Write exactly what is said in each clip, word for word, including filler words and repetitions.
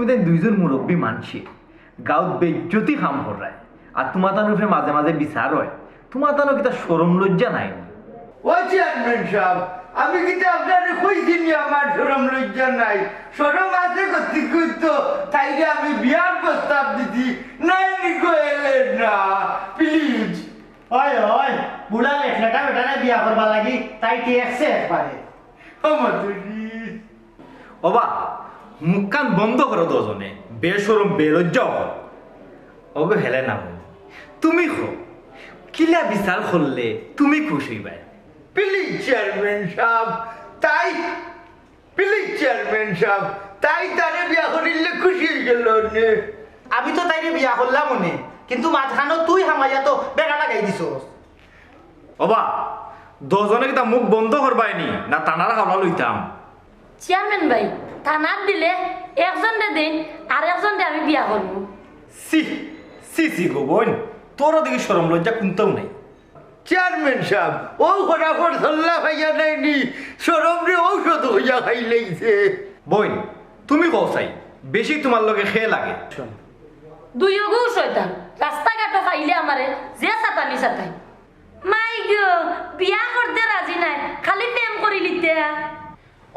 তুমি তাইন দুইজন মুরব্বি মানষে গাউত বেইজ্জতি কাম কররায়, আর তুমাতান উপরে মাঝে মাঝে বিচার অয়, তুমাতানও কিতা শরম লজ্জা নাই নি? ও চেয়ারম্যান সাব, আমি কিতা আপনারে কইছি নি আমার শরম লজ্জা নাই? শরম আছে গতিকে তো তাইরে আমি বিয়ার প্রস্তাব দিছি, নাই নি কইলে না, প্লিজ। ওই, ওই, বুড়া লেটলেটা বেটারে বিয়া করবার লাগি তাই টেকছে একবারে। ও মাতুরি। ওবা, মুখখান বন্ধ করো দুইজনে, বেশরম বেলজ্জা অকল। ওগো হেলেনা, তুমি কও, কিলা বিচার করলে তুমি খুশ অইবায়? প্লিজ চেয়ারম্যান সাব, তাই, প্লিজ চেয়ারম্যান সাব, তাই তারে বিয়া করিলে খুশি অইগেলো নে। আমি তো তাইরে বিয়া করলাম অনে, কিন্তু মাঝখানো তুই হামাইয়া তো বেড়া লাগাই দিছস। ওবা, দুইজনে কিতা মুখ বন্ধ করবায় নি, না টানার খাওলা লইতাম? চেয়ারম্যান ভাই, টানার দিলে একজনরে দেইন, আর একজনরে আমি বিয়া করমু। ছি, ছি, ছি গো বইন, তোরও দেখি শরম লজ্জা কুন্তাও নাই। চেয়ারম্যান সাব, ও খরাফর সল্লা পাইয়া নাইনি, শরমরে ঔষধ অইয়া খাইলাইছে। বইন, তুমি কও চাই, বেশি তুমার লগে কে লাগে? দুইওগু শয়তান, রাস্তাঘাটো পাইলে আমারে যে সাতানি সাতাই। মাই গো, বিয়া করতে রাজি নায়, খালি প্রেম করিলিতা।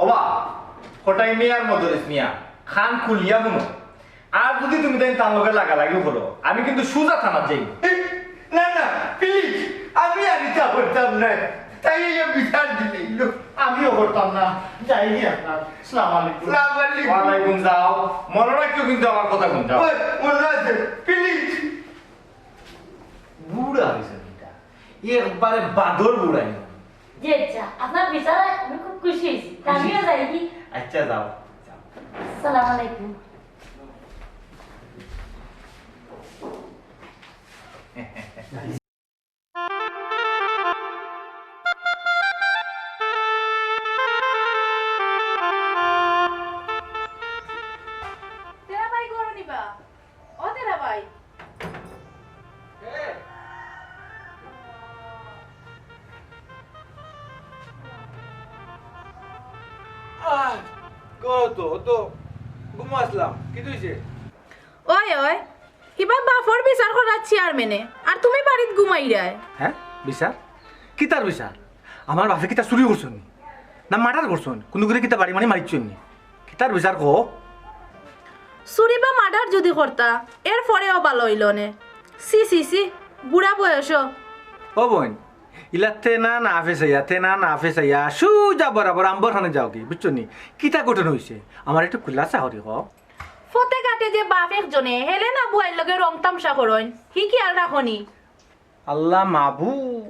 ওবা, কটাই মিয়ার মদরিস মিয়া, কান খুলিয়া হুনো। আর যুদি তুমি তাইন তান লগে লাগালাগি করো, আমি কিন্তু সুজা থানাত যাইমু। না, না, প্লিজ, আমি আর ইতা করতাম নায়। তাই এই বিচার দিলাইলো। আমিও করতাম না। যাইগি আপনার। সালাম আলাইকুম। সালাম আলাইকুম। ওয়ালাইকুম যাও। মনো রাখিও কিন্তু আমার কথা কুন্তা। ওই, মনো আছে, প্লিজ। বুড়া অইছে বেটা, একবারে বাদর বুড়া। জি আচ্ছা, আপনার বিচারে আমি খুব খুশি অইছি। তা আমিও যাইগি। আচ্ছা, যাও, যাও। সালাম আলাইকুম। তেরা ভাই ঘরো নি বা? ও তেরা ভাই। আহ, ঘরো তো, তো ঘুমো আছলাম। কিতা অইছে? ওই, ওই, ইবা বাফর বিচার করার চেয়ারম্যানে, আর তুমি বাড়িত ঘুমাইরায়। হ্যাঁ? বিচার? কিতার বিচার? আমার বাফে কিতা চুরি করছইন নি? না মার্ডার করছইন? কুনুগুরে কিতা বাড়ি মারি মারিছইন নি? কিতার বিচার কও? চুরি বা মার্ডার যুদি করতা, এর পরেও ভালা অইলো নে। ছি, ছি, ছি, বুড়া বয়সো। ও বইন, ইলা তেনা না ফেসাইয়া, তেনা না ফেসাইয়া, সুজা বরাবর আম্বর খানে যাওগি, বুঝছো নি? কিতা ঘটনা অইছে? আমার একটু খুলাসা করি কও। ফতে ঘাটে যে বাফ একজনে হেলেনা বুয়াইর লগে রং তামশা করইন, হি খিয়াল রাখো নি? আল্লাহ মাবুদ,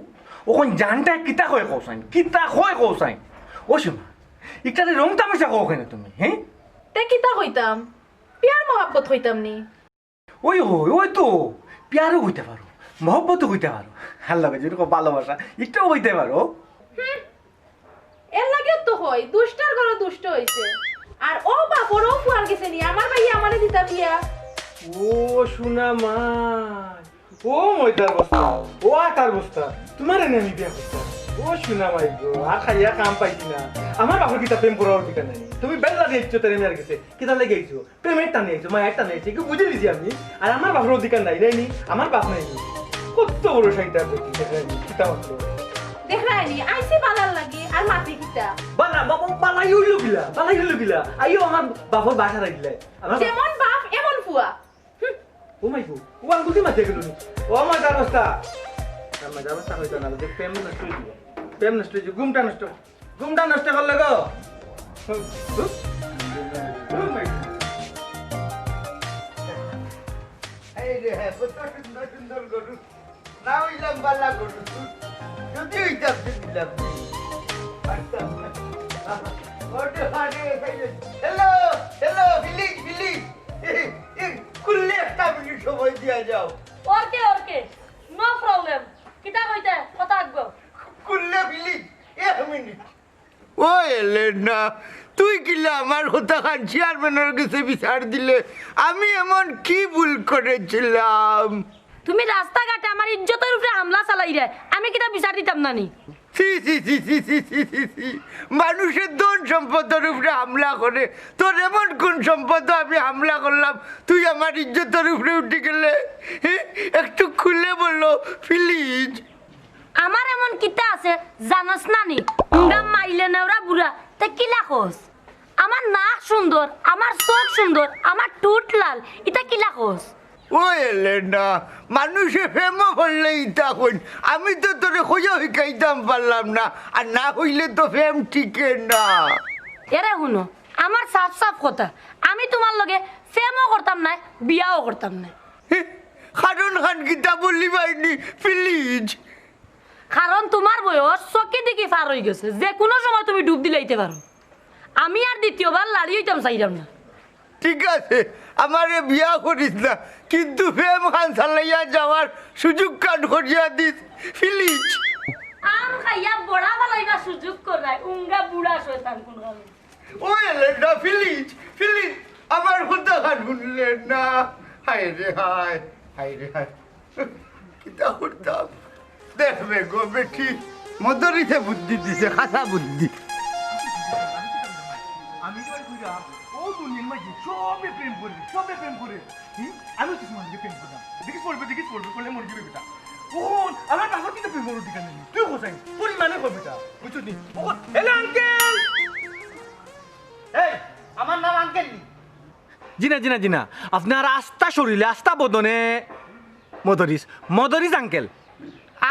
অখন জানটা কিতা কয় কও চাইন, কিতা কয় কও চাইন। ও সোনা, ইটারে রং তামাশা কও কেনে তুমি, হ্যাঁ? তে কিতা কইতাম? পিয়ার মহাব্বত কইতাম নি? ওই, ওই, ওই তো, পিয়ারও কইতা পারো, মহব্বতও কইতা পারো, আর লগে যদি কও ভালোবাসা, ইটাও কইতা পারো। হুম, এর লাগিও তো কই, দুষ্টর ঘরো দুষ্ট অইছে। আর ও বাফর ও ফুয়ার গেছে নি, আমার ভাইয়ে আমারে দিতা বিয়া। ও সোনা মাই, ও ময়দার বস্তা, ও আটার বস্তা, তুমারে নি আমি বিয়া করতাম। ও সোনা মাই গো, আর খাইয়া কাম পাইছি না। আমার বাফর কিতা প্রেম করার অধিকার নাই? তুমি বেল্লা দিয়া ইচ্ছো তারে মিয়ার গেছে, কিতা লাগি আইছো? প্রেমের টানে আইছো, মায়ার টানে আইছো, কি বুঝি দিছি আমি? আর আমার বাফর অধিকার নাই, নাই নি? আমার বাফ নাই নি? কত বড় শয়তান দেখি, দেখরায় নি, কিতা মাতলো? দেখরায় নি, আইছি বালার লাগি, আর মাতে কিতা? বালা, বাবা, বালাই অইলো কিলা, বালাই অইলো কিলা? আইও আমার বাফর বাসা রাখলে। আমার যেমন বাফ, এমন ফুয়া। হুম। ও মাই গো, ও আঙ্গুল দি মাতিয়া গেলো নি। ও ময়দার বস্তা। আর ময়দার বস্তা কইতো না, যে প্রেম নষ্ট অই যাইবো। প্রেম নষ্ট অই যাইবো, ঘুমটা নষ্ট। ঘুমটা নষ্ট করলে গো। হুম, হুম। ও মাই গো। এই রে, কত সুন্দর সুন্দর গরু। না অইলাম বালা গরু। যদি অইতাম, তো দিলাম। পারতাম না। ওরে, আরে, এই রে। হ্যালো, হ্যালো, ভিলিজ, ভিলিজ। এই, এই, কুল্লে একটা মিনিট সময় দিয়া যাও। ওরকে, ওরকে। No problem। কিতা কইতে? কথা আগে। কুল্লে ভিলিজ, এক মিনিট। ও এলেনা, তুই কিলা আমার কথা খান চেয়ারম্যানর গেছে বিচার দিলে? আমি এমন কি ভুল করেছিলাম? তুমি রাস্তাঘাটে আমার ইজ্জতর উপরে হামলা চালাইরায়, আমি কিতা বিচার দিতাম না নি? ছি, ছি, ছি, ছি, ছি, ছি, ছি, ছি। মানুষের ধন সম্পদর উপরে হামলা করে, তোর এমন কোন সম্পদ আমি হামলা করলাম, তুই আমার ইজ্জতর উপরে উঠি গেলে? হে, একটু খুলে বলো, প্লিজ। আমার এমন কিতা আছে জানোস না নি? উঙ্গা মাইলে নেওরা বুড়া, তে কিলা কস? আমার নাক সুন্দর, আমার চোখ সুন্দর, আমার ঠুট লাল, ইতা কিলা কস? ও এলে না, মানুষে প্রেমও করলে ইতা কইন। আমি তো তোরে কইয়া হিকাইতাম পারলাম না, আর না কইলে তো প্রেম টিকে না। এরে হুনো, আমার সাফ সাফ কথা, আমি তুমার লগে প্রেমও করতাম নায়, বিয়াও করতাম নায়। হে, কারণ খান কিতা বলি বাইনি, প্লিজ। কারণ তুমার বয়স চকি দেখি পার অইগেছে, যে কুনু সময় তুমি ডুব দিলাইতে পারো। আমি আর দ্বিতীয়বার লাড়ি অইতাম চাইরাম না। ঠিক আছে, আমারে বিয়া করিস না, কিন্তু প্রেম খান চালাইয়া যাওয়ার সুযোগ খান করিয়া দিস, প্লিজ। আম খাইয়া বড়া বানাইবার সুযোগ করায়, উঙ্গা বুড়া শয়তান কুনখান। ও এলে না, প্লিজ, প্লিজ, আমার কথা খান হুনলে না। হায় রে হায়, হায় রে হায়। কিতা করতাম? দেখবে গো বেটি, মদরিছে বুদ্ধি দিছে, খাসা বুদ্ধি। আমি তো আর কইরা, ও দুনিয়ার মাঝে সবে প্রেম করে, সবে প্রেম করে। হুম? আমি তো তোমার লগে প্রেম করতাম। দেখিস পড়বে, দেখিস পড়বে, করলে মরে যাবে বেটা। ও, আমার বাবার কিন্তু প্রেম করার অধিকার নেই। তুই কোথায়? তোর ইমানে কর বেটা। বুঝছস নি? ও, হ্যালো আঙ্কেল। এই, আমার নাম আঙ্কেল নি। জি না, জি না, জি না। আপনার আস্তা শরীরে, আস্তা বদনে মদরিস, মদরিস আঙ্কেল।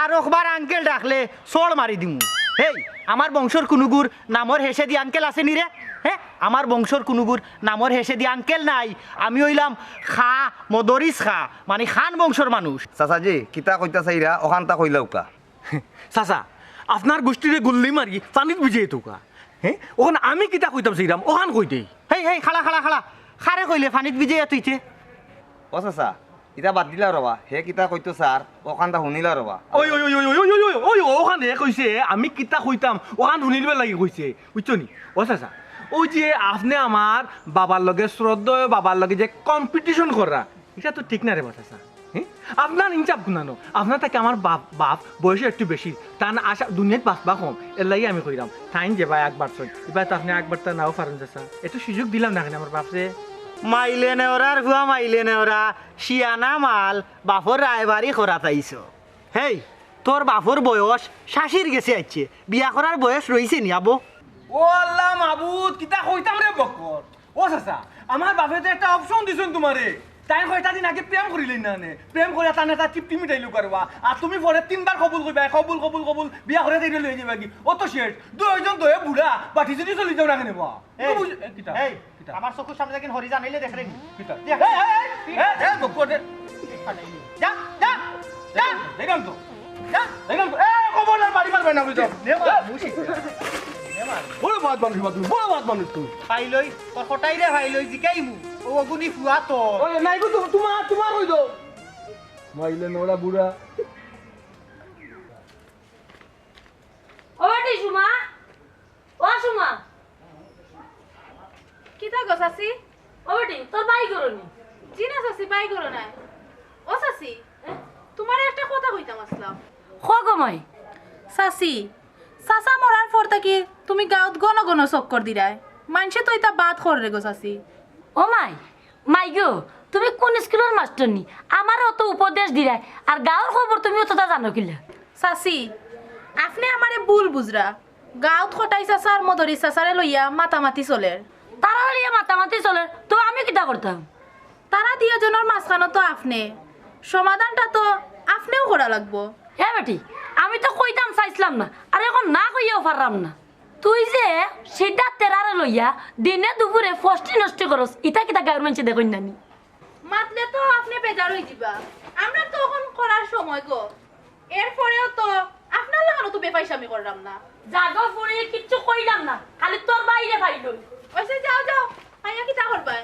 আর একবার আঙ্কেল ডাকলে চড় মারি দিমু। হেই, আমার বংশর কুনুগুর নামর হেষেদি আঙ্কেল আছে নি রে? হে, আমার বংশর কুনুগুর নামর হেষেদি আঙ্কেল নাই। আমি অইলাম খা, মদরিস খা, মানে খান বংশর মানুষ। চাচাজি, কিতা কইতা চাইরা, অখানতা কইলাউক্কা। চাচা, আপনার গুষ্টিরে গুল্লি মারি পানিত ভিজাই থউক্কা। হে, অখন আমি কিতা কইতাম চাইরাম, অখান কই দেই। হেই, হেই, খাড়া, খাড়া, খাড়া। কারে কইলে পানিত ভিজাইয়া থইতে? ও চাচা, ইতা বাদ দিলাও রবা, হে কিতা কইতো চার, অখানতা হুনিলাও রবা। ওই, ওই, ওই, ওই, ওই, ওই, ওই, ওই, অখান হে কইছে, আমি কিতা কইতাম, অখান হুনিবার লাগি কইছে, বুঝছো নি? ও চাচা, ওই যে আপনে আমার বাবার লগে, শ্রদ্ধেয় বাবার লগে যে competition করা, ইটা তো ঠিক না রে বা চাচা। হে? আপনার ইনসাফ গুনানো, আপনার থাকি আমার বাপ, বাপ বয়সে একটু বেশি, তান আশা দুনিয়াত বাঁচবা কম, এর লাগি আমি কইরাম। তাইন যে ভাই একবার চল, এবার তো আপনে একবার তা নাও পারেন চাচা, একটু সুযোগ দিলাম না কেনে আমার বাপরে? মাইলে নেওরার ফুয়া, মাইলে নেওরা, শিয়ানা মাল, বাপর রায়বারি করাত আইছো। হেই, তোর বাপর বয়স শাশির গেছে আইছে, বিয়া করার বয়স রইছে নি আবো? ও আল্লাহ মাবুদ, কিতা কইতাম রে বক্কর। ও চাচা, আমার বাপে তো একটা option দিছইন তুমারে। তাইন কয়টা দিন আগে প্রেম করিলাইন না নে। প্রেম করিয়া তান একটা তৃপ্তি মিটাইলো করবা। আর তুমি পরে তিনবার কবুল কইবা, কবুল, কবুল, কবুল, বিয়া করিয়া তাইরে লইয়া যাইবা কি? ও তো শেষ। দুইজন দয়ে বুড়া, বাটি যদি চলি যাও না কেনে বা? এই, তুমি বুঝ-, এ, কিতা? এই, কিতা? আমার চকুর সামনে দেখেন হরি জানাইলে দেখলেন। কিতা? দেখ। এই, এই, এই, এই, এই, বক্কর দে। যা, যা, যা। দেখলাম তো। যা। দেখলাম তো। এ, খবরদার বাড়ি মারবে না, বুঝছো? নে মার, মুশি। নে মার। বড় বাদ মানুষ বা তুমি, বড় বাদ মানুষ তুমি। ফাইলই, তোর কটাই রে ফাইলই, জিকাইমু। ও অগুনি ফুয়া তো। ওই, নাই গো, তো-, তোমার, তোমার কই দো? মাইলে নোরা বুড়া। ও বেটি সুমা, ও সুমা। কিতা গো চাচি? ও বেটি, তোর ভাই ঘরো নি? জি না চাচি, ভাই ঘরো নাই। ও চাচি, তুমারে একটা কথা কইতাম আসলাম। ক গো মাই। চাচি, চাচা মরার পর থাকি তুমি গাঁওত ঘন ঘন চক্কর দিরায়। মানষে তো ইতা বাদ কররে গো চাচি। ও মাই, মাই গো, তুমি কোন স্কুলর মাস্টরনি? আমারে অত উপদেশ দিরায়, আর গাঁওর খবর তুমি অততা জানো কিলা? চাচি, আপনে আমারে ভুল বুঝরা। গাঁওত কটাই চাচা আর মদরিছ চাচারে লইয়া মাতামাতি চলের। তারারে লইয়া মাতামাতি চলের, তো আমি কিতা করতাম? তারা দুইওজনর মাঝখানো তো আপনে, সমাধানটা তো আপনেউ করা লাগবো। হে বেটি, আমি তো কইতাম চাইছলাম না, আর অখন না কইয়াও পাররাম না। তুই যে সিদ্ধার্থ তেরারে লইয়া দিনে দুপুরে ফষ্টি নষ্টি করস, ইতা কিতা গাঁওর মানষে দেখইন না নি? মাতলে তো আপনে বেজার অইযিবা। আমরার তো অখন করার সময় গো। এরপরেও তো আপনার লাখানও তো বেফাইসামি কররাম না। যা গো ফুড়ি, কিচ্ছু কইলাম না, খালি তোর বাইরে ফাইলই। অইছে, যাও, যাও, খাইয়া কিতা করবায়?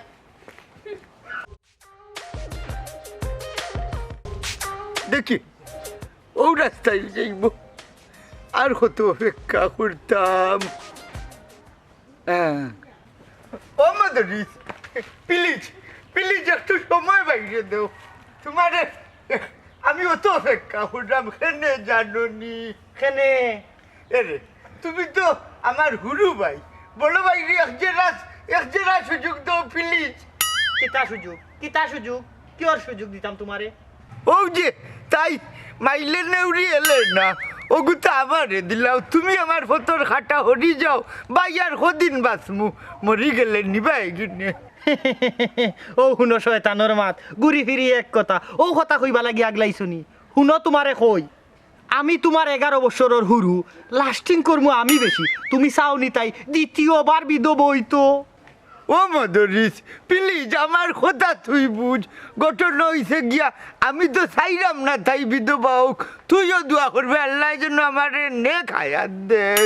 দেখি, অউ রাস্তায় যাইমু। আর কত অপেক্ষা করতাম। হ্যাঁ। ও মাদুরি, please, please একটু সময় বাইরে দেও। তোমারে, আমি অত অপেক্ষা করলাম, কেনে জানো নি? কেনে? এরে, তুমি তো আমার হুরু ভাই, বড় ভাইরে এক জেরা, এক জেরা সুযোগ দেও, please। কিতা সুযোগ? কিতা সুযোগ? কিওর সুযোগ দিতাম তুমারে? অউ যে, তাই মাইলে নেউরি এলে না, অগু তো আমারে দিলাও। তুমি আমার ফতর কাটা হরি যাও, ভাই আর কদিন বাঁচমু, মরি গেলে নিবা এগিনে। অউ হুনো শয়তানর মাত, ঘুরি ফিরি এক কথা, অউ কথা কইবা লাগি আগলাইছো নি? হুনো তুমারে কই, আমি তুমার এগারো বছরর হুরু, lasting করমু আমি বেশি। তুমি চাও নি তাই দ্বিতীয়বার বিধবা অইতো? ও মদরিছ, please আমার কথা তুই বুঝ। ঘটনা অইছে গিয়া, আমি তো চাইরাম না তাই বিধবা অউক। তুইও দোয়া করবে আল্লায় যেন আমারে নেক হায়াত দেয়।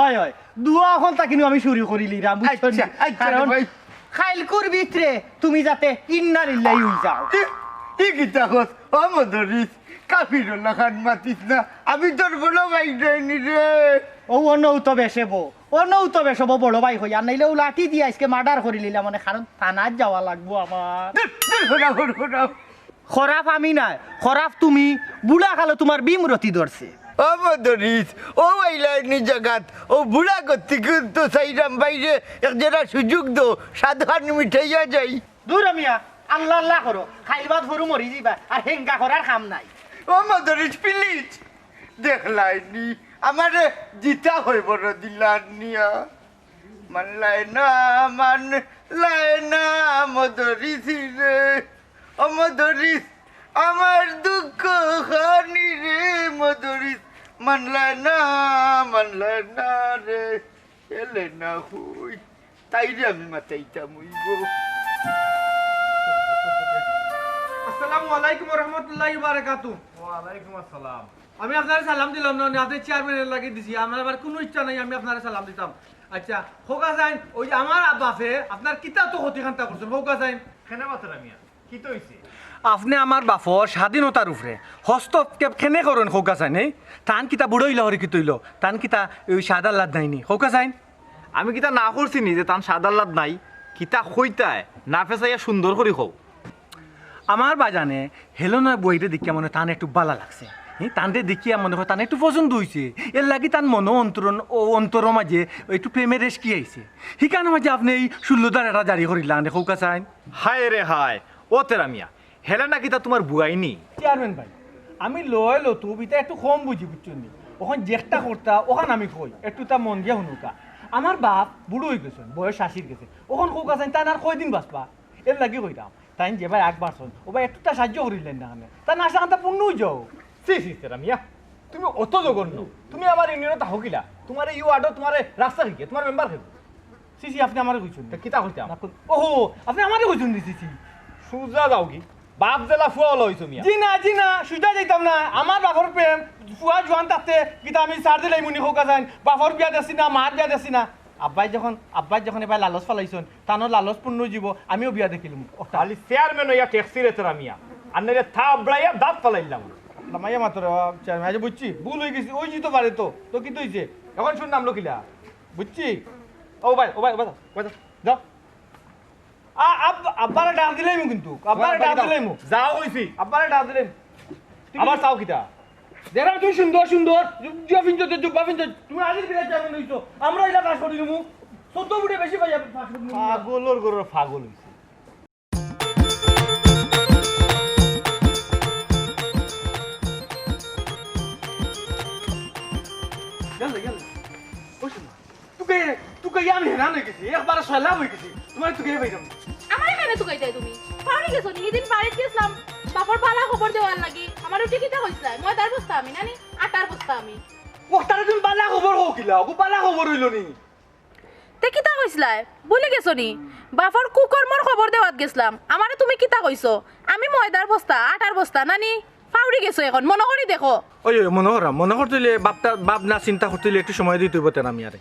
অয়, অয়, দোয়া অখন তা কিন্তু আমি শুরু করিলিরাম, বুঝছো নি? আচ্ছা, আচ্ছা রে কারণ ভাই। কাইলকুর ভিতরে তুমি যাতে ইন্না লিল্লাহি অই যাও। ই, ই কিতা কস? ও মদরিছ, কাফির লাখান মাতিস না। আমি তোর বড় ভাই নায় নি রে। অউ অনউ তো বেশে বো, অনউ তো বেশে বো বড় ভাই কই, আর নাইলে অউ লাঠি দিয়া আইজকে murder করিলিলাম অনে, কারণ থানাত যাওয়া লাগবো আমার। দূর, দূর, হরাও, হরাও, হরাও। খরাপ আমি নায়, খরাপ তুমি, বুড়া কালো তুমার বিমরতি ধরছে। ও মদরিছ, অউ আইলায় নি জাগাত, অউ বুড়া গতি কিন্তু চাইরাম ভাইরে, এক জেরা সুযোগ দেও, সাধখান মিটাইয়া যাই। দূর মিয়া, আল্লাহ আল্লাহ করো, কাইল বাদ হুরু মরি যিবা, আর হেঙ্গা করার কাম নাই। ও মদরিছ, please, দেখলায় নি, আমারে জিতা অইবো রে দিলার নিয়া। মানলায় না, মানলায় না, মদরিছ রে, ও মদরিছ, আমার দুঃখ খানি রে, মদরিছ, মানলায় না, মানলায় না রে, এলে না হই, তাইরে আমি মাতাইতাম অইবো। আসসালামু আলাইকুম ওয়া রাহমাতুল্লাহি ওয়া বারাকাতুহু। ওয়ালাইকুম আসসালাম। আমি আপনারে সালাম দিলাম না, আপনে চেয়ারম্যানর লাগি দিছি, আমার আবার কুনু ইচ্ছা নাই আমি আপনারে সালাম দিতাম। আচ্ছা, খোকা চাইন, অউ যে আমার বাফে আপনার কিতা তো ক্ষতি খান্তা করছইন, খোকা চাইন। কেনে মাতরা মিয়া, কিতা অইছে? আপনে আমার বাফর স্বাধীনতার উপরে হস্তক্ষেপ কেনে করইন, খোকা চাইন? এই তান কিতা বুড়া অইলা হরি কিতা অইলো? তান কিতা অউ সাদার লাদ নাই নি, খোকা চাইন? আমি কিতা না করছি নি যে তান সাদার লাদ নাই? কিতা কইতায়? না ফেছাইয়া সুন্দর করি কও। আমার বাজানে হেলেনার বউরে দেখিয়া মনে অয় তান একটু বালা লাগছে। হি, তানরে দেখিয়া মনে অয় তান একটু পছন্দ অইছে। এরলাগি তান মনো অন্তরর, ও অন্তরর মাঝে একটু প্রেমের রেশকি আইছে। হিখানর মাঝে আপনে এই ষোলো ধারাটা জারি করিলা, আনে খোকা চাইন। হায় রে হায়, ও তেরা মিয়া, হেলেনা কিতা তুমার বুয়াই নি? চেয়ারম্যান ভাই, আমি লয় লতুব ইতা একটু কম বুঝি, বুঝছইন নি? অখন যেটা করতা, অখান আমি কই, একটু তা মন দিয়া হুনুক্কা। আমার বাফ বুড়া অইগেছইন, বয়স আশির গেছে। অখন খোকা চাইন, তাইন আর কয়দিন বাঁচবা? এরলাগি কইরাম, তাইন যে ভাই আগ বাড়ছইন, অউ ভাই একটুতা সাহায্য করিলাইন না কেনে? তান আশা কাঙ্ক্ষা পূর্ণ অই যাউক। ছি, ছি, তেরা মিয়া, তুমি অত জঘন্য। তুমি আমার ইউনিয়নো থাকো কিলা? তুমার এই ওয়ার্ডো তুমারে রাস্তা কে? তুমার মেম্বার কে? ছি, ছি, আপনে আমারে কইছইন নি। তে কিতা কইতাম? না কই-, ওহো, আপনে আমারে কইছইন নি, ছি, ছি। সুজা যাওগি। বাফ যেলা ফুয়া অলা অইছো মিয়া। জি না, জি না, সুজা যাইতাম না। আমার বাফর প্রেম, ফুয়া জোয়ান থাকতে কিতা আমি ছাড় দিলাইমু নি খোকা চাইন? বাফর বিয়া দেখছি না, মার বিয়া দেখছি না। আব্বায় যখন, আব্বায় যখন এবার লালচ ফালাইছইন, তানর লালচ পূর্ণ অইযিবো, আমিও বিয়া দেখিলিমু। ওটা। খালি চেয়ারম্যান অইয়া ঠেকছি রে তেরা মিয়া। আর নাইলে থাবড়াইয়া দাঁত ফালাইলাম। লামাইয়া মাতরা, চেয়ারম্যান, আচ্ছা বুঝছি, ভুল অইগেছে, অইযিতো পারে তো। তো কিতা অইছে? অখন হুন নামলো কিলা? বুঝছি? ও ভাই, ও ভাই, ও ভাই, ও ভাই, যাও। আ-, আব-, আব্বারে ডাক দিলাইমু কিন্তু। আব্বারে ডাক দিলাইমু। যাও কইছি। আব্বারে ডাক দিলাইমু। আবার চাও কিতা? দেখো তুমি সুন্দর সুন্দর, জু-, জুব্বা পিনছো, জুব্বা পিনছো। তুমি আজির বিরাট চেয়ারম্যান অইছো। আমরা ইলা পাস করি দিমু। চৌদ্দ ভোটে বেশি পাইয়া পাস করি দিমু। পাগলর ঘরর পাগল অইছে। গেল, গেল। ওই শোন না। তুকে, তুকে আমি হেরান অইগেছি, একবারে সয়লাব অইগেছি। তুমারে তুকে পাইরাম না। আমারে কেনে তুকাইতায় তুমি? পাউরি গেছো নি? হিদিন বাড়িত গেছলাম, বাফর বালা খবর দেওয়ার লাগি। আমারে উঠি কিতা কইছলায়? ময়দার বস্তা আমি, না নি? আটার বস্তা আমি। ও, তারে তুমি বালা খবর কও কিলা? ও বালা খবর অইলো নি? তে কিতা কইছলায়? ভুলি গেছো নি? বাফর কুকর্মর খবর দেওয়াত গেছলাম। আমারে তুমি কিতা কইছো? আমি ময়দার বস্তা, আটার বস্তা, না নি? পাউরি গেছো অখন, মনো করি দেখো। ওই, ওই, মনো করাম, মনো করতে অইলে বাপটা, বাপ না চিন্তা করতে অইলে একটু সময় দিতে অইবো তেরা মিয়ারে।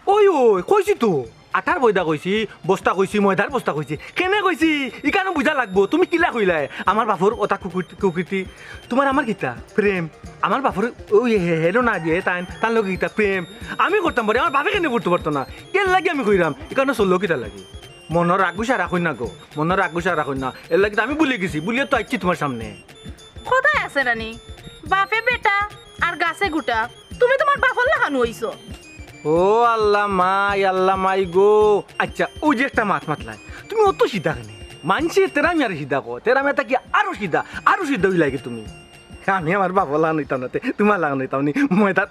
ওই, ওই, কইছি তো, আটার বয়দা কইছি, বস্তা কইছি, ময়দার বস্তা কইছি। কেনে কইছি? ইখানও বুঝা লাগবো। তুমি কিলা কইলায়? আমার বাফর অতা কুকীর্তি, কুকীর্তি। তুমার আমার কিতা? প্রেম। আমার বাফর ওই হে-, হেলো না যে তাইন, তান লগে কিতা প্রেম? আমি করতাম পারি, আমার বাফে কেনে করতে পারতো না? এরলাগি আমি কইরাম, ইখানও চললো কিতার লাগি? মনর রাগ গুসা রাখইন না গো, মনর রাগ গুসা রাখইন না। এরলাগি তো আমি ভুলি গেছি, ভুলিয়া তো আইছি তুমার সামনে। কথায় আছে নানি, বাপে বেটা আর গাছে গুটা। তুমি তুমার বাপর লাখান অইছো। ও আল্লা মাই, আল্লা মাই গো। আইচ্ছা, অউ যে একটা মাত মাতলায়, তুমি অত সিধা কেনে? মানষে তেরা মিয়ারে সিধা কয়, তেরা মিয়া থাকি আরো সিধা, আরো সিধা অইলায় গি তুমি। আমি আমার বাপর লাখান অইতাম না, তে তুমার লাখান অইতাম নি? ময়দার,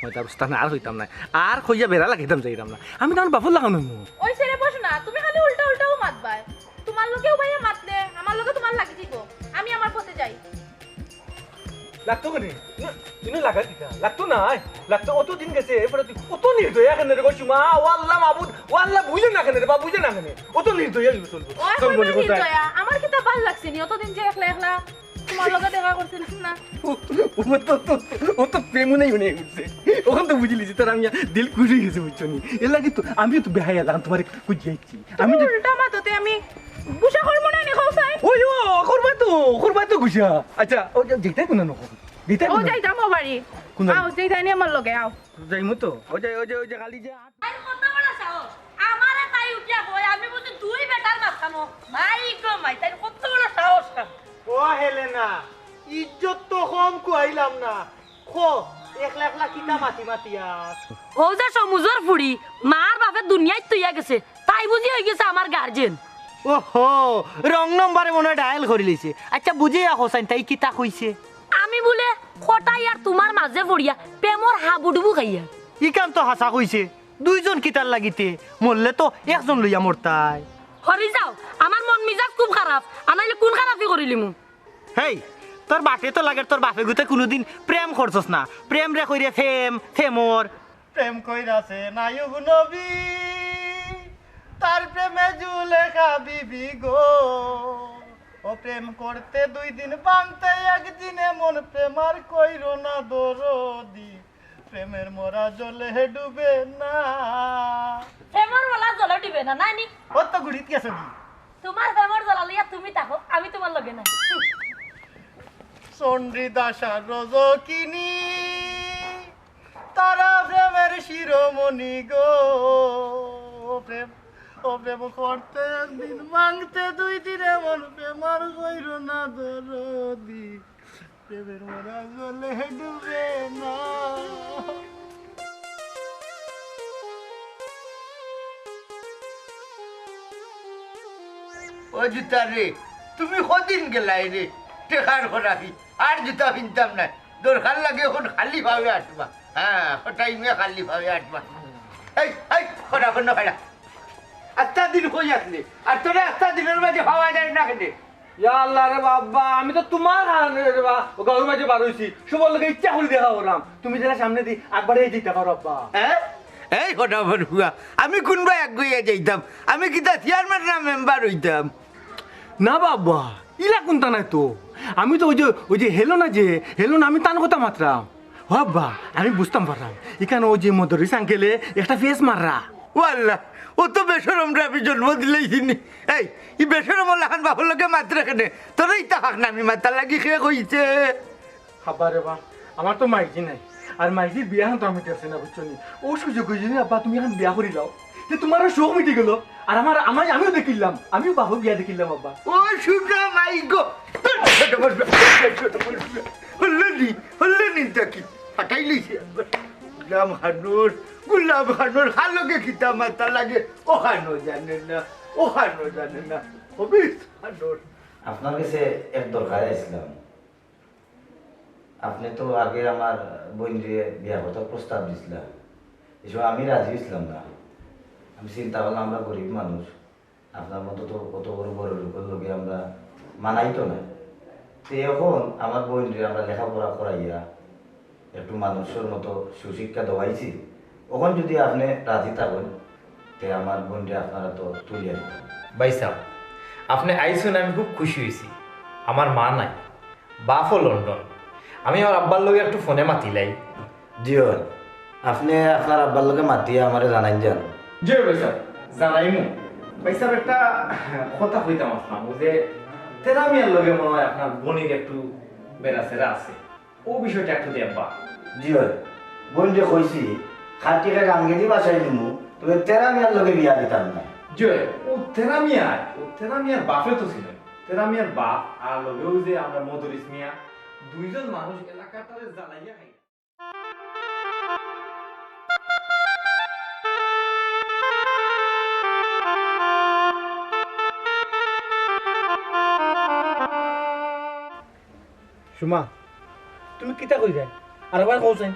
ময়দার উস্তাদ না, আর অইতাম না। আর কইয়া বেড়া লাগাইতাম যাইতাম না। আমি তো আমার বাপর লাখান অইমু। অইছে রে, বস না, তুমি খালি উল্টা উল্টাউ মাতবায়। তুমার লগেউ ভাইয়া মাতলে, আমার লগে তুমার লাগি দিব। আমি আমার পথে যাই। লাগতো কেনে? না, তুমি লাগাই দিতা। লাগতো না, আয়। লাগতো, অত দিন গেছে, এরপরে তুই অত নির্দয়া কেনে রে গো সুমা? ও আল্লা মাবুদ, ও আল্লা বুঝে না কেনে রে বা, বুঝে না কেনে? অত নির্দয়া হইব চলবো। ও, চল, মনে কোথায়? নির্দয়া? আমার কিতা ভালা লাগছে নি অতদিন যে একলা একলা তুমার লগে দেখা করছিলাম না। ও, ও তো, তো, ও তো প্রেমও নাই মনে করছে। অখন তো বুঝলি যে তার আমি দিল খুশি হয়ে গেছে, বুঝছো নি? এরলাগি তো আমিও তো বেহায়া লাখান তুমারে খুঁজে আইছি। আমি তুমি যে উল্টা মাততে আমি গুসা করবো না নি, কও চাই? ওই ও, করবা তো, করবা তো গুসা। আইচ্ছা, ও যে যেটাই কোনো না করো। যেটাই ও কোনো। যাইতাম ও বাড়ি। কোন বাড়ি? আও, যাইতাই নি আমার লগে, আও। যাইমু তো। ওই যে, ওই যে, ওই যে খালি যে আট- তাইর কত বড় সাহস? আমারে তাই উঠিয়া কয়, আমি বুঝি দুই বেটার মাঝখানো। মাই গো মাই, তাইর কত বড় সাহস না? ও হেলেনা, ইজ্জত তো কম খুয়াইলাম না। খো, একলা একলা কিতা মাতি মাতি আস? ও যে সমুজর ফুড়ি, মার বাপে দুনিয়াত থইয়া গেছে, তাই বুঝি অই গেছে আমার গার্জেন। ওহো, রং নম্বরে মনে হয় ডায়াল করি লইছে। আইচ্ছা, বুঝিয়া কও চাইন, তাই কিতা কইছে? আমি বুলে কটাই আর তুমার মাঝে পড়িয়া প্রেমর হাবুডুবু খাইয়ার। ইখান তো হাছা কইছে, দুইজন কিতার লাগিতে, মরলে তো একজন লইয়া মরতায়। হরি যাও, আমার মন মিজাজ খুব খারাপ, আনাইলে কোন খারাপি করিলিমু? হেই, তোর বাপে তো লাগের তোর বাপেগুতে কুনুদিন প্রেম করছস না, প্রেমরে কইরে ফেম, ফেমর। প্রেম কইরাছে নায়ুব নবী, তার প্রেমে জুলেখা বিবি গো। ও প্রেম করতে দুই দিন, ভাঙতে একদিন, এমন প্রেম আর কইরো না দরদি। প্রেমের মরা জলে ডুবে না। প্রেমর মরা জলে ডুবে না, নানি? ও তো গুড়িত গেছে দি। তুমার প্রেমর জ্বালা লইয়া তুমি থাকো, আমি তুমার লগে নাই। চণ্ডী দাসা রজকিনী, তারা প্রেমের শিরোমণি গো। ও প্রেম, ও প্রেম করতে একদিন, ভাঙতে দুই দিন, এমন প্রেম আর কইরো না দরদি। প্রেমের মরা জলে ডুবে না। ও জুতা রে, তুমি কদিন গেলায় রে? টেকার খরাবি, আর জুতা পিনতাম নায়। দরকার লাগে অখন খালি পাওয়ে আটবা। হ্যাঁ, অটাইমে খালি পাওয়ে আটবা। এই, এই, খরা, খরা, খরা। আস্তা দিন কই আছলে? আর তোরে আস্তা দিনর মাঝে পাওয়া যায় না কেনে? ইয়া আল্লা রে বাবা, আমি তো তুমার কারণে রে বা, ও গাউর মাঝে বার অইছি। সবর লগে ইচ্ছা করি দেখা করলাম। তুমি যেরা সামনেদি আগবাড়িয়া যাইতা পারো আব্বা। হ্যাঁ? এই খরা বড়ুয়া, আমি কুনবায় আগুয়াইয়া যাইতাম? আমি কিতা চেয়ারম্যান না মেম্বার অইতাম? না বাবা, ইলা কুন্তা নায় তো। আমি তো ওই যে, ওই যে হেলো না যে, হেলো না, আমি তান কথা মাতরাম। ও আব্বা, আমি বুঝতাম পাররাম। ইখান ওই যে মদরিস আঙ্কেলে একটা ফেস মাররা। ও আল্লা, ও তো বেশরমরে আমি জন্ম দিলাইছি নি। এই, ই বেশরমর লাখান বাপর লগে মাতরে কেনে? তোরে ইতা ফাকনামি মাতার লাগি কে কইছে? আব্বা রে বা, আমার তো মাইজি নাই। আর মাইজির বিয়া অখন তো আমি দেখছি না, বুঝছো নি? ও সুযোগ অইছে নি, আব্বা, তুমি অখন বিয়া করি লাও। তে তুমারও শখ মিটি গেল। আর আমার, আমার, আমিও দেখিলাম, আমিও বাপর বিয়া দেখিলাম, আব্বা। ও সুনা মাই গো, তোর ছোট বলবে, তোর ছোট বলবে। হল্লে নি, হল্লে নি দেখি, ফাটাই লইছে। গুলাম খানোর, গুলাম খানোর, কার লগে কিতা মাতা লাগে, অখানও জানে না, অখানও জানে না। হবিস খানোর। আপনার গেছে এক দরকারে আইছিলাম। আপনে তো আগে আমার বইনরে বিয়া করতার প্রস্তাব দিছিলা, ই সময় আমি রাজি অইছিলাম না। আমি চিন্তা করলাম, আমরা গরিব মানুষ, আপনার মতো তো অত বড় বড় লোকর লগে আমরা মানাইতো না। তে অখন আমার বইনরে আমরা লেখাপড়া করাইয়া একটু মানুষর মতো সুশিক্ষা দেওয়াইছি, অখন যদি আপনে রাজি থাকইন, তে আমার বইনরে আপনার আতো তুলিয়া দিতাম। ভাইসাব, আপনে আইছইন, আমি খুব খুশি অইছি। আমার মা নাই, বাপও লন্ডন। আমি আমার আব্বার লগে একটু ফোনে মাতিলাই। জি অয়, আপনে আপনার আব্বার লগে মাতিয়া আমারে জানাইন যান। জি অয় ভাইসাব, জানাইমু। ভাইসাব, একটা কথা কইতাম আপনার, ওই যে তেরা মিয়ার লগে মনে অয় আপনার বইনর একটু বেড়াছেড়া আছে। ও বিষয়টা একটু দেখবা। জি অয়, বইনরে কইছি, খাটিকে গাঙ্গেদি বাসাই নিমু, তবে তেরা মিয়ার লগে বিয়া দিতাম না। যে ও তেরা মিয়া, ও তেরা মিয়ার বাপে তো ছিল। তেরা মিয়ার বাপ আর লগে অউ যে আমরা মদরিস মিয়া, দুইজন মানুষ এলাকাটারে জ্বালাইয়া খাই। সুমা, তুমি কিতা কইরায়? আরেকবার কও চাইন।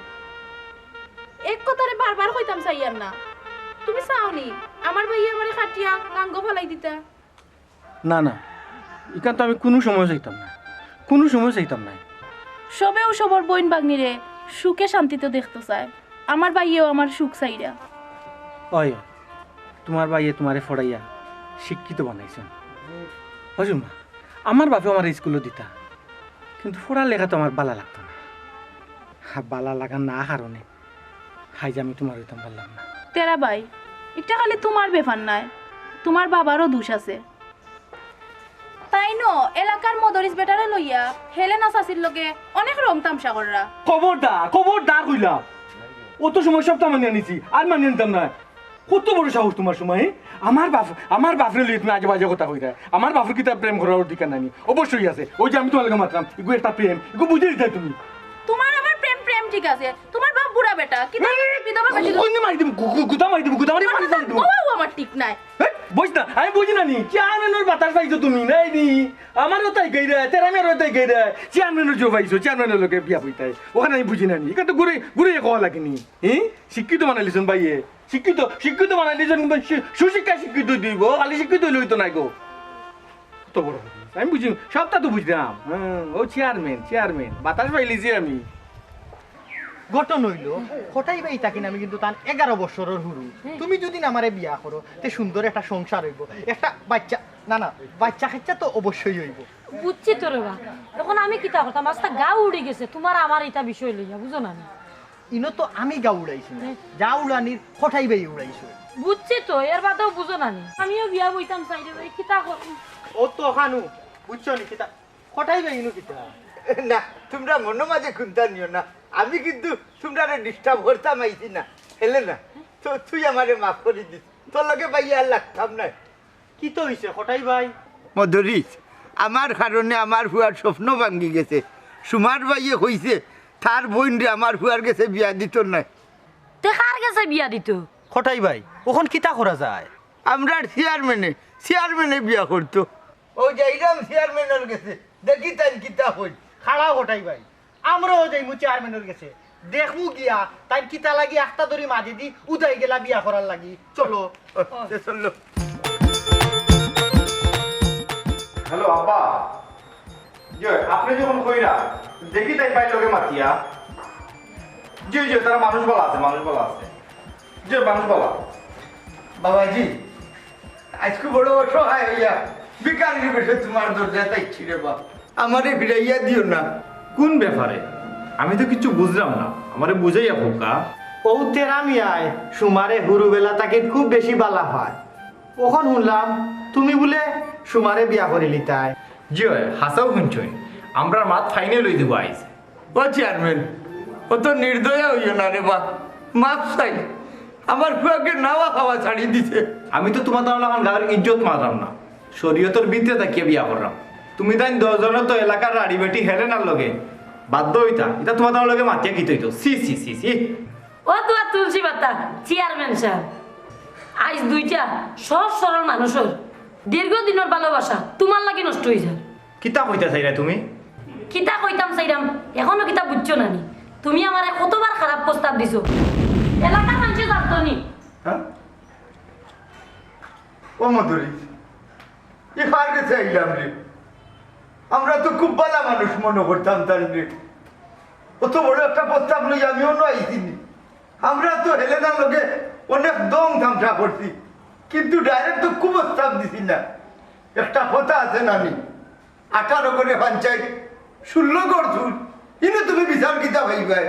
এক কথারে বারবার কইতাম চাইয়ার না। তুমি চাওনি আমার ভাইয়ে আমারে কাটিয়া গাঙ্গো ফালাই দিতা? না, না, ইখান তো আমি কুনু সময় চাইতাম না, কুনু সময় চাইতাম না। সবেউ সবর বইন ভাগ্নিরে সুখে শান্তিতে দেখতো চায়, আমার ভাইয়েও আমার সুখ চাইরা। অয়, তুমার ভাইয়ে তুমারে ফড়াইয়া শিক্ষিত বানাইছইন। অয় সুমা, আমার বাপে আমারে ইস্কুলো দিতা, কিন্তু ফড়ালেখা তো আমার বালা লাগতো না। আর বালা লাগা না কারণে আইজ আমি তুমার অইতাম পারলাম না। তেরা ভাই, ইটা খালি তুমার ব্যাপার নায়, তুমার বাবারও দুষ আছে। তাইন এলাকার মদরিস বেটারে লইয়া হেলেনা চাচির লগে অনেক রং তামশা কররা। খবরদার, খবরদার কইলাম। অত সময় সবতা মানিয়া নিছি, আর মানিয়া নিতাম না। কত বড় সাহস তুমার সুমা, হে? আমার বাপ, আমার বাপরে লইয়া তুমি আজে বাজে কথা কইরায়। আমার বাপর কিতা প্রেম করার অধিকার নাই নি? অবশ্যই আছে। অউ যে আমি তুমার লগে মাতরাম, ইগু একটা প্রেম, ইগু বুঝি দিতায় তুমি। তুমার আবার প্রেম, প্রেম ঠিক আছে, তুমার বাপ বুড়া বেটা, কিতা বিধবা বেটি? কোন মারি দিমু, গু-, গু-, গুতা মারি দিমু, গুতা মারি মারি দিমু। অউ আমার ঠিক নাই। হেই, বুঝ না, আমি বুঝি না নি। চেয়ারম্যানর বাতাস পাইছো তুমি, নাই নি? আমারও তাই গাইরা, তেরা মিয়ারও তাই গাইরা। চেয়ারম্যানর জো পাইছো, চেয়ারম্যানর লগে বিয়া বইতায়। অখান আমি বুঝি না নি। ইখান তো ঘুরে, ঘুরে কওয়া লাগে নি। হি? শিক্ষিত বানাইলিছইন ভাইয়ে। শিক্ষিত, শিক্ষিত বানাইলিছইন, কিন্তু সু-, সুশিক্ষা শিক্ষিত দিব। খালি শিক্ষিত অইলে অইতো নায় গো। কত বড় কথা। আমি বুঝি, সবতা তো বুঝরাম। হুম, অউ চেয়ারম্যান, চেয়ারম্যান। বাতাস পাইলিছি আমি। ঘটনা অইলো, কটাই ভাই থাকি আমি কিন্তু তান এগারো বছরর হুরু। তুমি যুদি আমারে বিয়া করো, তে সুন্দর একটা সংসার অইবো, একটা বাইচ্চা, না, না, বাইচ্চা কাইচ্চা তো অবশ্যই অইবো। বুঝছি তো রে বা, অখন আমি কিতা করতাম, আস্তা গাউ উড়ি গেছে তুমার আমার ইতা বিষয় লইয়া, বুঝো না নি? ইনো তো আমি গাউ উড়াইছি না, যা উড়ানির কটাই ভাই উড়াইছো। বুঝছি তো, এর বাদেও বুঝো না নি? আমিও বিয়া বইতাম চাই রে ভাই, কিতা করমু? অউ তো খানু, বুঝছো নি কিতা? কটাই ভাই ইনো কিতা? না, তুমরা মনো মাঝে কুন্তা নিও না। আমি কিন্তু তুমরারে disturb করতাম আইছি না। হেলেনা, তো তুই আমারে মাফ করি দিস। তোর লগে ভাই আর লাগতাম নায়। কিতা অইছে কটাই ভাই? মদরিস, আমার কারণে আমার ফুয়ার স্বপ্ন ভাঙ্গি গেছে। সুমার ভাইয়ে কইছে, তার বইনরে আমার ফুয়ার গেছে বিয়া দিতো নায়। তে কার গেছে বিয়া দিতো? কটাই ভাই, অখন কিতা করা যায়? আমরার চেয়ারম্যানে, চেয়ারম্যানে বিয়া করতো। অউ যাইরাম চেয়ারম্যানর গেছে, দেখি তাইন কিতা কইন। খাড়াও কটাই ভাই, আমরাও যাইমু চেয়ারম্যানর গেছে, দেখমু গিয়া তাইন কিতা লাগি আখতা ধরি মাঝেদি উদাই গেলা বিয়া করার লাগি। চলো। তে চলো। হ্যালো আব্বা, জি, আপনে যখন কইরা, দেখি তাইন ভাইর লগে মাতিয়া। জি, জি, তারা মানুষ ভালা আছে, মানুষ ভালা আছে। জি, মানুষ ভালা। বাবাজি, আইজকু বড় অসহায় অইয়া ভিখারির বেশে তুমার দরজাত আইছি রে বাপ। আমারে ফিরাইয়া দিও না। কুন ব্যাপারে? আমি তো কিচ্ছু বুঝরাম না, আমারে বুঝাইয়া কউক্কা। অউ তেরা মিয়ায় সুমারে হুরুবেলা থাকি খুব বেশি ভালা পায়। অখন হুনলাম তুমি বুলে সুমারে বিয়া করিলিতায়। জি অয়, হাছাউ হুনছইন। আমরার মাত final অই দিবো আইজ। ও চেয়ারম্যান, অত নির্দয়া অইও না রে বা, মাফ চাই। আমার ফুয়াগে নাওয়া খাওয়া ছাড়ি দিছে। আমি তো তুমার তান লাখান গাউর ইজ্জত মাররাম না, শরিয়তর ভিতরে থাকিয়া বিয়া কররাম। তুমি তাইন দশ জনর তো এলাকার রাড়ি বেটি হেলেনার লগে বাধ্য অইতা, ইতা তুমার তান লগে মাতিয়া কিতা অইতো? ছি, ছি, ছি, ছি। ও তুয়ার তুলসী পাতা, চেয়ারম্যান সাব, আইজ দুইটা সহজ সরল মানুষর দীর্ঘ দিনর ভালোবাসা তুমার লাগি নষ্ট অই যার। কিতা কইতা চাইরায় তুমি? কিতা কইতাম চাইরাম, অখনো কিতা বুঝছো না নি? তুমি আমারে কতবার খারাপ প্রস্তাব দিছো, এলাকার মানষে জানতো নি। হ্যাঁ? ও মদরিস, ই কার গেছে আইলাম রে? আমরা তো খুব ভালা মানুষ মনো করতাম তানরে। অত বড় একটা প্রস্তাব লইয়া আমি অনো আইছি নি। আমরা তো হেলেনার লগে অনেক দম তামশা করছি, কিন্তু direct তো কুপ্রস্তাব দিছি না। একটা কথা আছে না নি, আঠারো ঘরে পঞ্চায়েত, ষোলো ঘর চুর। ইনো তুমি বিচার কিতা পাইবায়?